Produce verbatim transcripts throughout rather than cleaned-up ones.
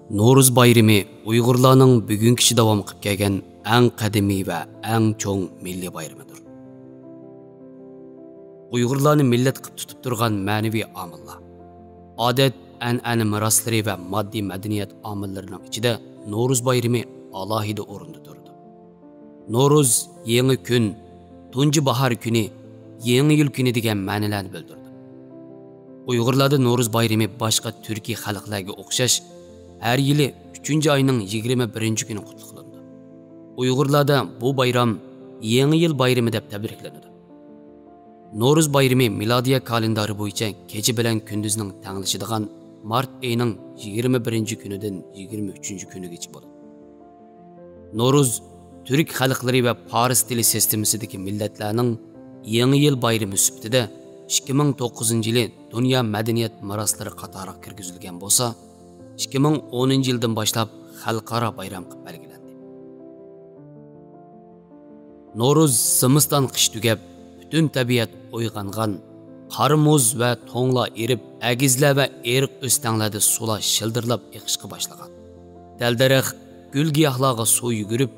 نورۇز بايرىمى ئۇيغۇرلارنىڭ بۈگۈنگىچە داۋام قىلىپ كەلگەن ئەڭ قەدىمىي ۋە ئەڭ چوڭ مىللىي بايرىمىدۇر. ئۇيغۇرلارنى مىللەت قىلىپ تۇتۇپ تۇرغان مەنىۋى ئامىللار، ئادەت، ئەنئەنە مىراسلىرى ۋە ماددىي مەدەنىيەت ئامىللىرىنىڭ ئىچىدە نورۇز بايرىمى ئالاھىدە ئورۇندا تۇرىدۇ. نورۇز، يېڭى كۈن، تۇنجى باھار كۈنى، يېڭى يىل كۈنى دېگەن مەنىلەرنى بىلدۈرىدۇ. ئۇيغۇرلاردا نورۇز بايرىمى باشقا تۈركىي خەلقلەرگە ئوخشاش ھەر يىلى ئۈچىنچى ئاينىڭ يىگىرمە بىرىنچى كۈنى قۇتلۇقلىنىدۇ. ئۇيغۇرلاردا بۇ بايرام يېڭى يىل بايرىمى دەپ تەبرىكلىنىدۇ. نورۇز بايرىمى مىلادىيە كالېندارى بويىچە كېچە بىلەن كۈندۈزنىڭ تەڭلىشىدىغان مارت ئېيىنىڭ يىگىرمە بىرىنچى كۈنىدىن يىگىرمە ئۈچىنچى كۈنىگىچە بولىدۇ. نورۇز تۈرك خەلقلىرى ۋە پارس تىلى سىستېمىسىدىكى مىللەتلەرنىڭ يېڭى يىل بايرىمى سۈپىتىدە ئىككى مىڭ توققۇزىنچى يىلى دۇنيا مەدەنىيەت مىراسلىرى قاتارىغا كىرگۈزۈلگەن بولسا، ئىككى مىڭ ئونىنچى يىلدىن باشلاپ خەلقئارا بايرام قىلىپ بەلگىلەندى. نورۇز زىمىستان قىش تۈگەپ، پۈتۈن تەبىئەت ئويغانغان، قار مۇز ۋە توڭلار ئېرىپ، ئەگىزلەر ۋە ئېرىق ئۆستەڭلەردە سۇلار شىلدىرلاپ ئېقىشقا باشلىغان. دەل-دەرەخ، گۈل-گىياھلارغا سۇ يۈگۈرۈپ،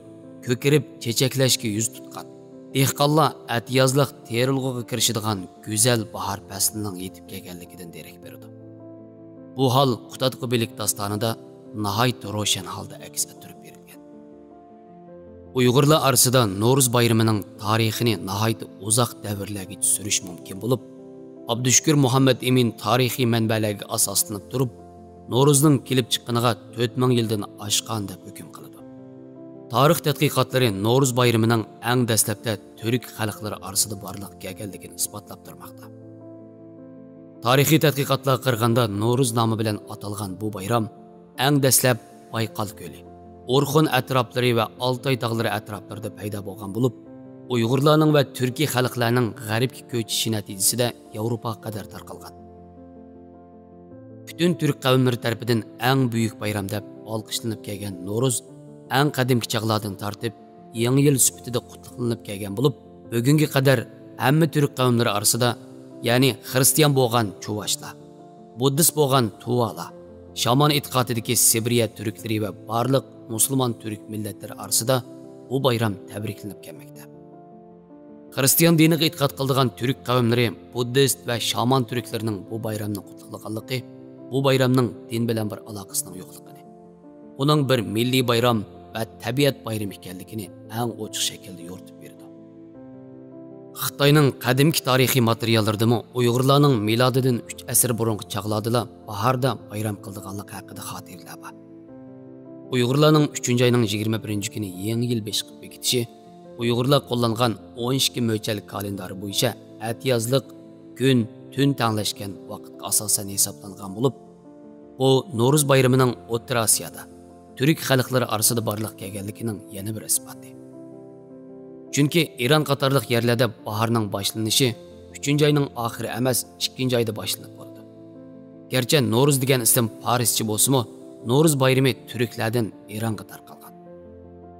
كۆكىرىپ، چېچەكلەشكە يۈز تۇتقان. دېھقانلار ئەتىيازلىق تېرىلغۇغا كىرىشىدىغان گۈزەل باھار پەسلىنىڭ يېتىپ كەلگەنلىكىدىن دېرەك بېرىدۇ. بۇ ھال قۇتادغۇ بىلىك داستانىدا ناھايىتى روشەن ھالدا ئەكس ئەتتۈرۈپ بېرىلگەن. ئۇيغۇرلار ئارىسىدا نورۇز بايرىمىنىڭ تارىخىنى ناھايىتى ئۇزاق دەۋرلەرگىچە سۈرۈش مۇمكىن بولۇپ، ئابدۇشۈكۈر مۇھەممەت ئىمىن تارىخىي مەنبەلەرگە ئاساسلىنىپ تۇرۇپ، نورۇزنىڭ كېلىپ چىققىنىغا تۆت مىڭ يىلدىن ئاشقان دەپ ھۆكۈم قىلىدۇ. تارىخ تەتقىقاتلىرى نورۇز بايرىمىنىڭ ئەڭ دەسلەپتە تۈرك خەلقلىرى ئارىسىدا بارلىققا كەلگەنلىكىنى ئىسپاتلاپ تۇرماقتا. تارىخىي تەتقىقاتلارغا قارىغاندا، نورۇز نامى بىلەن ئاتالغان بۇ بايرام ئەڭ دەسلەپ بايقال كۆلى، ئورخۇن ئەتراپلىرى ۋە ئالتاي تاغلىرى ئەتراپلىرىدا پەيدا بولغان بولۇپ، ئۇيغۇرلارنىڭ ۋە تۈركىي خەلقلەرنىڭ غەربكە كۆچۈشى نەتىجىسىدە ياۋروپاغا قەدەر تارقالغان. پۈتۈن تۈرك قەۋملىرى تەرىپىدىن ئەڭ بۈيۈك بايرام دەپ ئالقىشلىنىپ كەلگەن نورۇز ئەڭ قەدىمكى چاغلاردىن تارتىپ يېڭى يىل سۈپىتىدە قۇتلۇقلىنىپ كەلگەن بولۇپ، بۈگۈنگە قەدەر ھەممە تۈرك قەۋملىرى ئارىسىدا، يەنى خىرىستىيان بولغان چۇۋاشلار، بۇددىست بولغان تۇۋالار، شامان ئېتىقادىدىكى سىبىرىيە تۈركلىرى ۋە بارلىق مۇسۇلمان تۈرك مىللەتلىرى ئارىسىدا بۇ بايرام تەبرىكلىنىپ كەلمەكتە. خىرىستىيان دىنىغا ئېتىقاد قىلىدىغان تۈرك قەۋملىرى بۇددىست ۋە شامان تۈركلىرىنىڭ بۇ بايرامنى قۇتلۇقلىغانلىقى بۇ بايرامنىڭ دىن بىلەن بىر ئالاقىسىنىڭ يوقلۇقىنى، ئۇنىڭ بىر مىللىي بايرام ۋە تەبىئەت بايرىمى ئىكەنلىكىنى ئەڭ ئوچۇق شەكىلدە يورۇتۇپ بېرىدۇ. خىتاينىڭ قەدىمكى تارىخىي ماتېرىياللىرىدىمۇ ئۇيغۇرلارنىڭ مىلادىدىن ئۈچ ئەسىر بۇرۇنقى چاغلاردىلا باھاردا بايرام قىلىدىغانلىقى ھەققىدە خاتىرىلەر بار. ئۇيغۇرلارنىڭ ئۈچىنچى ئاينىڭ يىگىرمە بىرىنچى كۈنى يېڭى يىل بېشى قىلىپ بېكىتىشى ئۇيغۇرلار قوللانغان ئون ئىككى مۆچەل كالېندارى بويىچە ئەتىيازلىق كۈن، تۈن تەڭلەشكەن ۋاقىتقا ئاساسەن ھېسابلانغان بولۇپ، بۇ نورۇز بايرىمىنىڭ ئوتتۇرا ئاسىيادا، تۈرك خەلقلىرى ئارىسىدا بارلىققا كەلگەنلىكىنىڭ يەنە بىر ئىسپاتى. چۈنكى ئىران قاتارلىق يەرلەردە باھارنىڭ باشلىنىشى ئۈچىنچى ئاينىڭ ئاخىرى ئەمەس، ئىككىنچى ئايدا باشلىنىپ بولىدۇ. گەرچە نورۇز دېگەن ئىسىم پارسچە بولسىمۇ، نورۇز بايرىمى تۈركلەردىن ئىرانغا تارقالغان.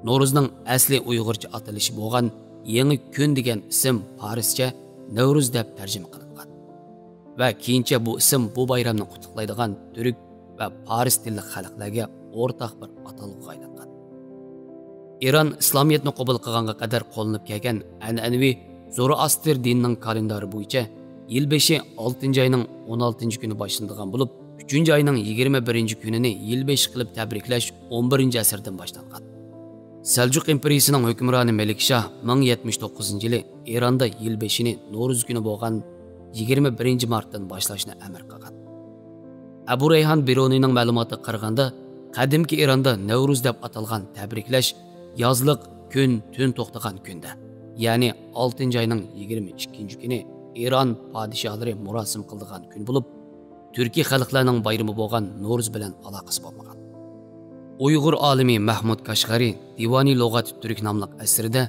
نورۇزنىڭ ئەسلى ئۇيغۇرچە ئاتىلىشى بولغان يېڭى كۈن دېگەن ئىسىم پارسچە نەۋرۇز دەپ تەرجىمە قىلىنغان ۋە كېيىنچە بۇ ئىسىم بۇ بايرامنى قۇتلۇقلايدىغان تۈرك ۋە پارس تىللىق خەلقلەرگە ئورتاق بىر ئاتالغۇغا ئايلانغان. ئىران ئىسلامىيەتنى قوبۇل قىلغانغا قەدەر قوللىنىپ كەلگەن ئەنئەنىۋى زورائاستىر دىنىنىڭ كالېندارى بويىچە يىل بېشى ئالتىنچى ئاينىڭ ئون ئالتىنچى كۈنى باشلىنىدىغان بولۇپ، ئۈچىنچى ئاينىڭ يىگىرمە بىرىنچى كۈنىنى يىل بېشى قىلىپ تەبرىكلەش ئون بىرىنچى ئەسىردىن باشلانغان. سەلجۇق ئىمپېرىيىسىنىڭ ھۆكۈمرانى مەلىك شاھ مىڭ يەتمىش توققۇزىنچى يىلى ئىراندا يىل بېشىنى نورۇز كۈنى بولغان يىگىرمە بىرىنچى مارتتىن باشلاشنى ئەمر قىلغان. ئەبۇ رەيھان بىرۇنىنىڭ مەلۇماتىغا قارىغاندا، قەدىمكى ئىراندا نەۋرۇز دەپ ئاتالغان تەبرىكلەش يازلىق كۈن، تۈن توختىغان كۈندە، يەنى ئالتىنچى ئاينىڭ يىگىرمە ئىككىنچى كۈنى ئىران پادىشاھلىرى مۇراسىم قىلىدىغان كۈن بولۇپ، تۈركىي خەلقلەرنىڭ بايرىمى بولغان نورۇز بىلەن ئالاقىسى بولمىغان. ئۇيغۇر ئالىمى مەھمۇد كاشغەرى دىۋانى لۇغاتىت تۈرك ناملىق ئەسىرىدە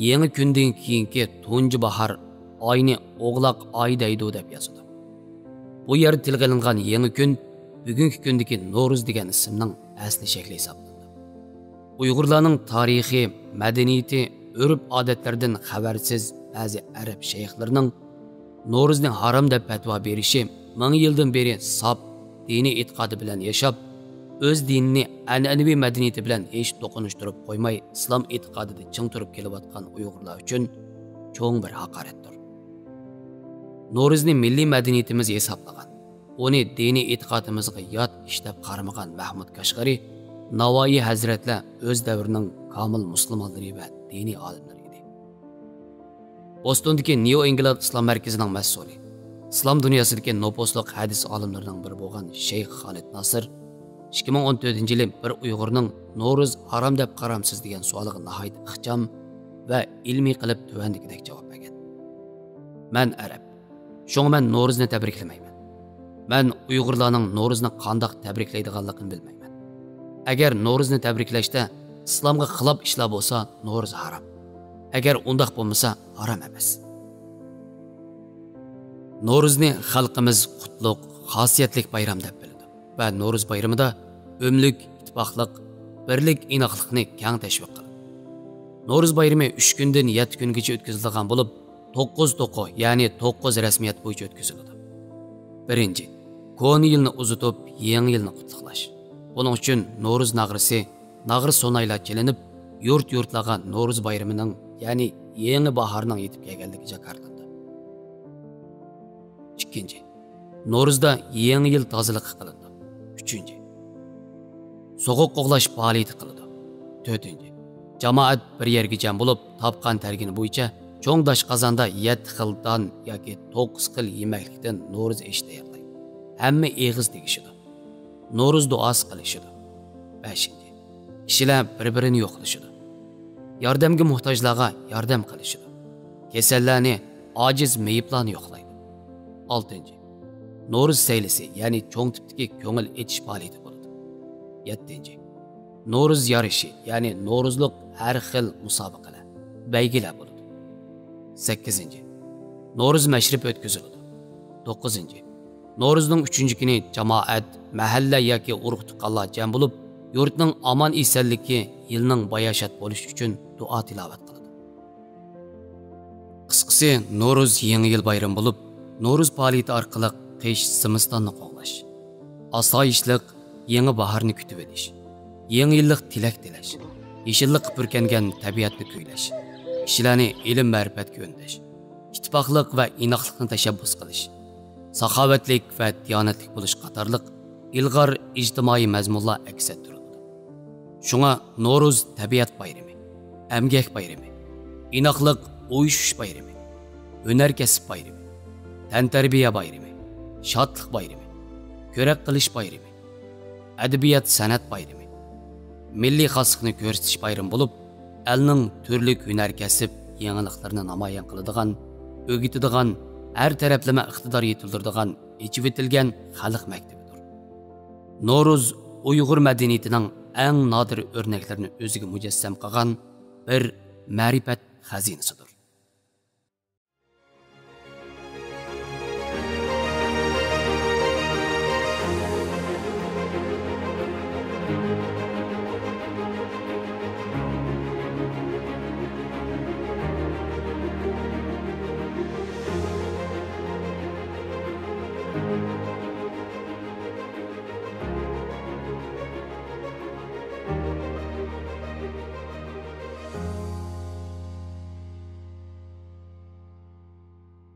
يېڭى كۈندىن كېيىنكى تۇنجى باھار ئاينى ئوغلاق ئاي دەيدۇ دەپ يازىدۇ. بۇ يەردە تىلغا ئېلىنغان يېڭى كۈن بۈگۈنكى كۈندىكى نورۇز دېگەن ئىسىمنىڭ ئەسلى شەكلى ھېسابلىنىدۇ. ئۇيغۇرلارنىڭ تارىخى، مەدەنىيىتى، ئۆرپ-ئادەتلىرىدىن خەۋەرسىز بەزى ئەرەب شەيخلىرىنىڭ نورۇزنى ھارام دەپ پەتىۋا بېرىشى مىڭ يىلدىن بېرى ساپ دىنىي ئېتىقادى بىلەن ياشاپ، ئۆز دىنىنى ئەنئەنىۋى مەدەنىيىتى بىلەن ھېچ توقۇنۇشتۇرۇپ قويماي، ئىسلام ئېتىقادىدا چىڭ تۇرۇپ كېلىۋاتقان ئۇيغۇرلار ئۈچۈن چوڭ بىر ھاقارەتتۇر. نورۇزنى مىللىي مەدەنىيىتىمىز ھېسابلىغان، ئۇنى دىنىي ئېتىقادىمىزغا يات ئىش دەپ قارىمىغان مەھمۇد كاشغەرى، ناۋايى ھەزرەتلەر ئۆز دەۋرىنىڭ كامىل مۇسۇلمانلىرى ۋە دىنىي ئالىملىرى ئىدى. بوستوندىكى نيۇ ئىنگلاند ئىسلام مەركىزىنىڭ مەسئۇلى، ئىسلام دۇنياسىدىكى نوپۇزلۇق ھەدىس ئالىملىرىنىڭ بىرى بولغان شەيخ خالىد ناسىر ئىككى مىڭ ئون تۆتىنچى يىلى بىر ئۇيغۇرنىڭ نورۇز ھارام دەپ قارامسىز دېگەن سوئالىغا ناھايىتى ئىخچام ۋە ئىلمىي قىلىپ تۆۋەندىكىدەك جاۋاب بەرگەن. مەن ئەرەب. شۇڭا مەن نورۇزنى تەبرىكلىمەيمەن. مەن ئۇيغۇرلارنىڭ نورۇزنى قانداق تەبرىكلەيدىغانلىقىنى بىلمەيمەن. ئەگەر نورۇزنى تەبرىكلەشتە ئىسلامغا خىلاپ ئىشلار بولسا، نورۇز ھارام. ئەگەر ئۇنداق بولمىسا، ھارام ئەمەس. نورۇزنى خەلقىمىز قۇتلۇق، خاسىيەتلىك بايرام دەپ بىلىدۇ ۋە نورۇز بايرىمىدا ئۆملۈك، ئىتتىپاقلىق، بىرلىك، ئىناقلىقنى كەڭ تەشۋىق قىلىدۇ. نورۇز بايرىمى ئۈچ كۈندىن يەتتە كۈنگىچە ئۆتكۈزۈلىدىغان بولۇپ، توققۇز توقۇ، يەنى توققۇز رەسمىيەت بويىچە ئۆتكۈزۈلىدۇ. بىرىنچى، كونا يىلنى ئۇزىتىپ، يېڭى يىلنى قۇتلۇقلاش. بۇنىڭ ئۈچۈن نورۇز ناغرىسى، ناغرا سۇنايلار چېلىنىپ، يۇرت-يۇرتلارغا نورۇز بايرىمىنىڭ، يەنى يېڭى باھارنىڭ يېتىپ كەلگەنلىكى جاكارلىنىدۇ. ئىككىنچى، نورۇزدا يېڭى يىل تازىلىقى قىلىنىدۇ. ئۈچىنچى، سوغۇق قوغلاش پائالىيىتى قىلىدۇ. تۆتىنچى، جامائەت بىر يەرگە جەم بولۇپ، تاپقان تەرگىنى بويىچە چوڭ داشقازاندا يەتتە خىل دان ياكى توققۇز خىل يېمەكلىكتىن نورۇز ئېشى تەييارلايدۇ. ھەممە ئېغىز تېگىشىدۇ. نورۇز دۇئاسى قىلىشىدۇ. بەشىنچى، كىشىلەر بىر-بىرىنى يوقلىشىدۇ. ياردەمگە موھتاجلارغا ياردەم قىلىشىدۇ. كېسەللەرنى، ئاجىز مېيىپلارنى يوقلايدۇ. ئالتىنچى، نورۇز سەيلىسى، يەنى چوڭ تىپتىكى كۆڭۈل ئېچىش پائالىيىتى بولىدۇ. يەتتىنچى، نورۇز يارىشى، يەنى نورۇزلۇق ھەر خىل مۇسابىقىلەر، بەيگىلەر بولىدۇ. سەككىزىنچى، نورۇز مەشرىپى ئۆتكۈزۈلىدۇ. توققۇزىنچى، نورۇزنىڭ ئۈچىنچى كۈنى جامائەت، مەھەللە ياكى ئۇرۇق-تۇغقانلار جەم بولۇپ، يۇرتنىڭ ئامان-ئېسەنلىكى، يىلنىڭ باياشات بولۇشى ئۈچۈن دۇئا تىلاۋەت قىلىدۇ. قىسقىسى، نورۇز يېڭى يىل بايرىمى بولۇپ، نورۇز پائالىيىتى ئارقىلىق قىش زىمىستاننى قوغلاش، ئاسايىشلىق يېڭى باھارنى كۈتۈۋېلىش، يېڭى يىللىق تىلەك تىلەش، يېشىللىققا پۈركەنگەن تەبىئەتنى كۈيلەش، كىشىلەرنى ئىلىم-مەرىپەتكە ئۈندەش، ئىتتىپاقلىق ۋە ئىناقلىقنى تەشەببۇس قىلىش، ساخاۋەتلىك ۋە دىيانەتلىك بولۇش قاتارلىق ئىلغار ئىجتىمائىي مەزمۇنلار ئەكس ئەتتۈرۈلىدۇ. شۇڭا نورۇز تەبىئەت بايرىمى، ئەمگەك بايرىمى، ئىناقلىق ئۇيۇشۇش بايرىمى، ھۈنەر كەسىپ بايرىمى، تەنتەربىيە بايرىمى، شادلىق بايرىمى، كۆرەك قىلىش بايرىمى، ئەدەبىيات-سەنئەت بايرىمى، مىللىي خاسلىقنى كۆرسىتىش بايرىمى بولۇپ، ئەلنىڭ تۈرلۈك ھۈنەر كەسىپ يېڭىلىقلىرىنى نامايان قىلىدىغان، ئۆگىتىدىغان، ھەر تەرەپلىمە ئىقتىدار يېتىلدۈرىدىغان ئېچىۋېتىلگەن خەلق مەكتىپىدۇر. نورۇز ئۇيغۇر مەدەنىيىتىنىڭ ئەڭ نادىر ئۆرنەكلىرىنى ئۆزىگە مۇجەسسەم قىلغان بىر مەرىپەت خەزىنىسىدۇر.